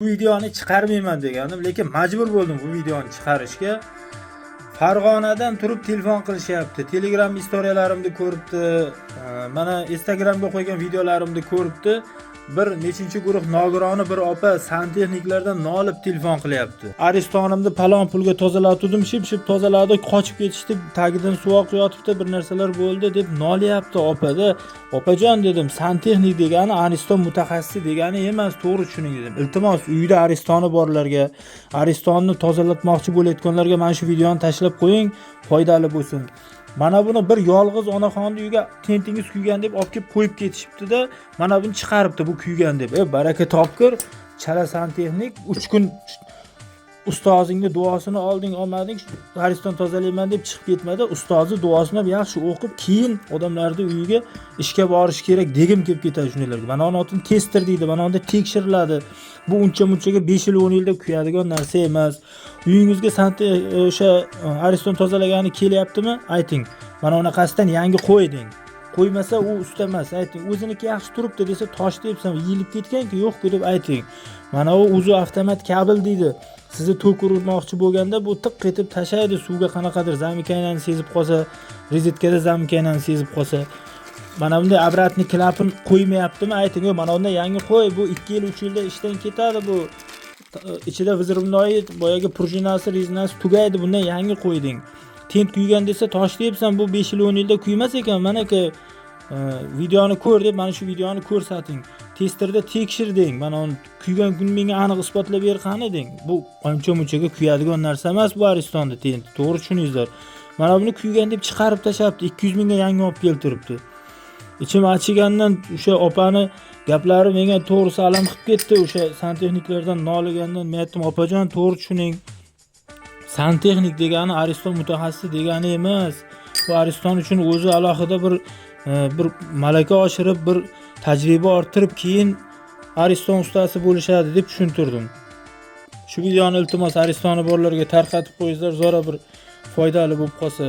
Bu videoni chiqarmayman degandim, lekin majbur bo'ldim bu videoni chiqarishga. Farg'onadan turib telefon qilishyapti. Telegram istoriyalarimni ko'ribdi, mana Instagramga qo'ygan videolarimni ko'ribdi. Bir nechinchi guruh nogironi bir opa santexniklardan nolib telefon qilyapti. Aristonimni palon pulga tozalatuvdim, ship-ship tozaladi, qochib ketishdi, tagidan suv oqib yotibdi, bir narsalar bo'ldi deb nolyapti opada. Opajon dedim, santexnik degani ariston mutaxassisi degani emas, to'g'ri tushuning dedim. Iltimos, uyda aristoni borlarga, aristonni tozalatmoqchi bo'layotganlarga mana shu videoni tashlab qo'ying, foydali bo'lsin. Mana buni bir yolg'iz onaxonni uyiga tentingiz kuygan deb olib kelib qo'yib ketishibdi-da, mana buni chiqaribdi bu kuygan deb. E, baraka topkir, chala santexnik 3 kun ustozingni duosini olding, olmading, ariston tozalayman deb chiqib ketmadi. Ustozi duosini ham yaxshi o'qib, keyin odamlarni uyiga ishga borish kerak degim kelib ketadi shundaylarga. Mana uni otini tester deydi, mana unda tekshiriladi. Bu uncha munchaga 5 yil, 10 yilda kuyadigan narsa emas. Uyingizga o'sha ariston tozalagani kelyaptimi? Ayting. Mana unaqasidan yangi qo'y deng. Qo'ymasa u usta emas, ayting. O'ziniki yaxshi turibdi desa, tosh debsan, yeyilib ketganki, yo'q-ku deb ayting. Mana u uzu avtomat kabel deydi. Sizni tok urmoqchi bo'lganda bu tiq etib tashlaydi suvga, qanaqadir замыкание ni sezib qolsa, rozetkada замыкание ni sezib qolsa. Mana bunday обратный klapan qo'ymayaptimi? Ayting, yo'q, mana undan yangi qo'y, bu 2 yil, 3 yilda ishdan ketadi bu. Ichida взрывной boyagi prujinasi, rezinasi tugaydi, bundan yangi qo'yding. Tent kuygan desa, tosh debsan, bu 5 yil, 10 yilda kuymas ekan. Mana aka, videoni ko'r deb mana shu videoni ko'rsating. Testerda tekshir deng. Mana uni kuygan kun menga aniq isbotlab ber qani deng. Bu ancha munchaga kuyadigan narsa emas bu aristonni tenti. To'g'ri tushuningizlar. Mana buni kuygan deb chiqarib tashlabdi, 200 mingga yangi olib keltiribdi. Ichim achigandan o'sha opani gaplari menga to'g'risi alam qilib ketdi. O'sha santexniklardan noligandan men aytdim, opajon, to'g'ri tushuning. Santexnik degani ariston mutaxassisi degani emas. Bu ariston uchun o'zi alohida bir malaka oshirib, bir tajriba orttirib, keyin ariston ustasi bo'lishadi deb tushuntirdim. Shu videoni iltimos aristoni borlarga tarqatib qo'yingizlar, zora bir foydali bo'lib qolsa.